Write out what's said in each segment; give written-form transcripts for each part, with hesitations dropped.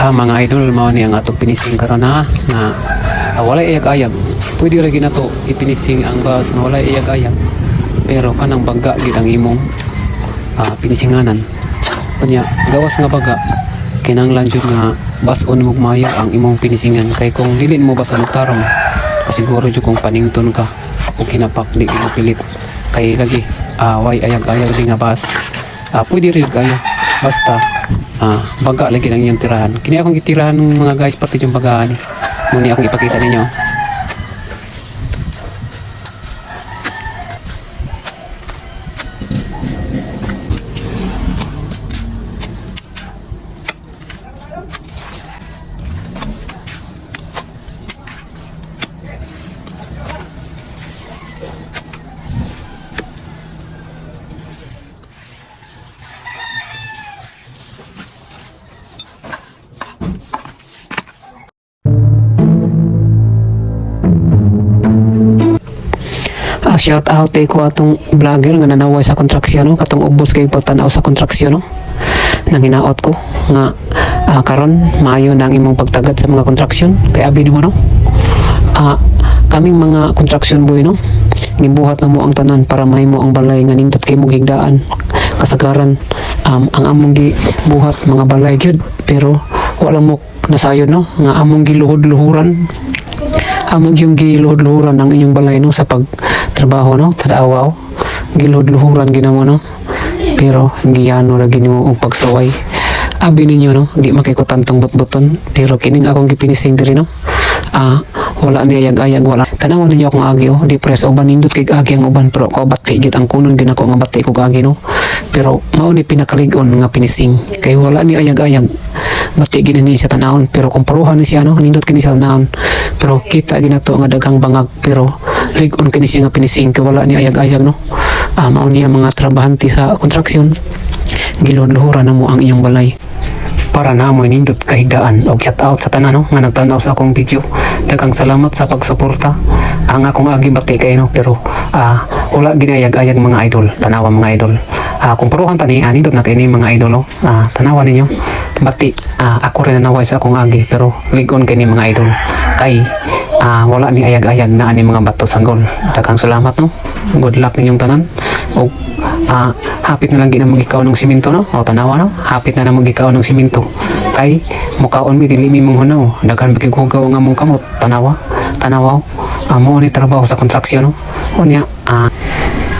Mga idol, mao ni ang atong pinising karon ha, nga walay ayag-ayag. Pwede ra ginato ipinising ang bus nga walay ayag-ayag. Pero kanang baga gid ang imong pinisinganan. Kunya, gawas nga baga, kinahanglan jud nga bas-on mo maayo ang imong pinisingan kay kung dili mo bas-on og tarong, kasiguro jud kung panington ka o kinapak, di mo pilit kay lagi way ayag-ayag di nga bus. Pwede rin kayo basta baga lagi ang inyong tirahan. Kini akong gitirahan, mga guys, pati yung bagaan muni akong ipakita ninyo. Shout out kay ko atong vlogger nga nanaway sa kontraksyon, no? Katong ubos kay pagtanaw sa kontraksyon, no? Nang hinaot ko nga karon maayo na ang imong pagtagad sa mga kontraksyon kay abi nimo, no? Kaming mga construction boy, no, gibuhat na mo ang tanan para mahimo ang balay nga nindot kay mong higdaan kasagaran. Ang among gibuhat mga balay gyud, pero wala mo nasayon, no, nga among giluhod-luhuran, among yung giluhod-luhuran ang inyong balay, no, sa pagtrabaho, no? Tadawa, oh. Giluhod-luhuran ginamo, no, pero giyano ra ginimo og pagsaway. Abi ninyo, no, di makikutan tong butbuton, pero kining akong gipinising diri, no, wala ni ayag-ayag, wala. Tanawan ninyo akong agi, oh, di press uban, nindot kay agi ang uban, pero ako bati gyud ang kunon gyud ako nga bati ko agi, no? Pero mao ni pinakalig-on nga pinising kay wala ni ayag-ayag, bati gyud ni sa tanawon. Pero kung paruhan ni siya, no, nindot kini sa tanawon, pero kita ginato nga daghang bangag, pero lig-on kini siya nga pinising kay wala ni ayag-ayag, no? Mao ni ang mga trabahante sa kontraksyon, giluhod-luhuran na mo ang inyong balay para na mo nindot kahigdaan. Og shout out sa tanan, no, nga nagtan-aw sa akong video. Daghang salamat sa pagsuporta. Ang akong agi bati kay, no, pero wala ginayag-ayag, mga idol. Tanawa, mga idol. Kung paruhan tani, nindot na kay ni, mga idol, oh. Tanawa ninyo, bati. Ako rin nanaway sa akong agi, pero ligon kay ni, mga idol, kay wala ni ayag-ayag na ani mga bato sanggol. Daghang salamat, no? Good luck ninyong tanan og hapit na lang gina magikaw ng simento, no? O tanawa, no, hapit na na magikaw ng simento kay mukaon mi, dili mi mong hunaw, daghan ba kay hugaw nga mong kamot. Tanawa, tanawa. Mo ni trabaho sa kontraksyon, no? Unya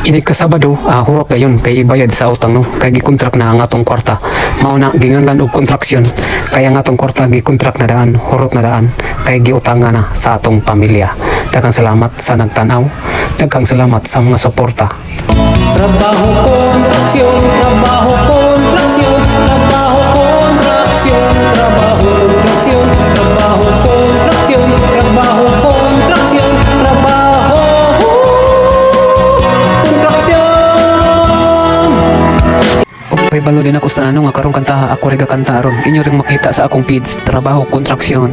inig ka Sabado, hurot gayon kay ibayad sa utang, no, kay gikontrak na ang atong kwarta. Mao na ginganlan og kontraksyon kay ang atong kwarta gikontrak na daan, hurot na daan kay giutangan na sa atong pamilya. Daghang salamat sa nagtan-aw, daghang salamat sa mga suporta. Trabaho kontraksyon, trabaho kontraksyon, trabaho kontraksyon, trabaho kontraksyon, trabaho kontraksyon, trabaho kontraksyon, trabaho kontraksyon. Ug balo din ako sa ano nga karong kantaha, ako rin kanta aron inyo ring makita sa akong feeds, trabaho kontraksyon.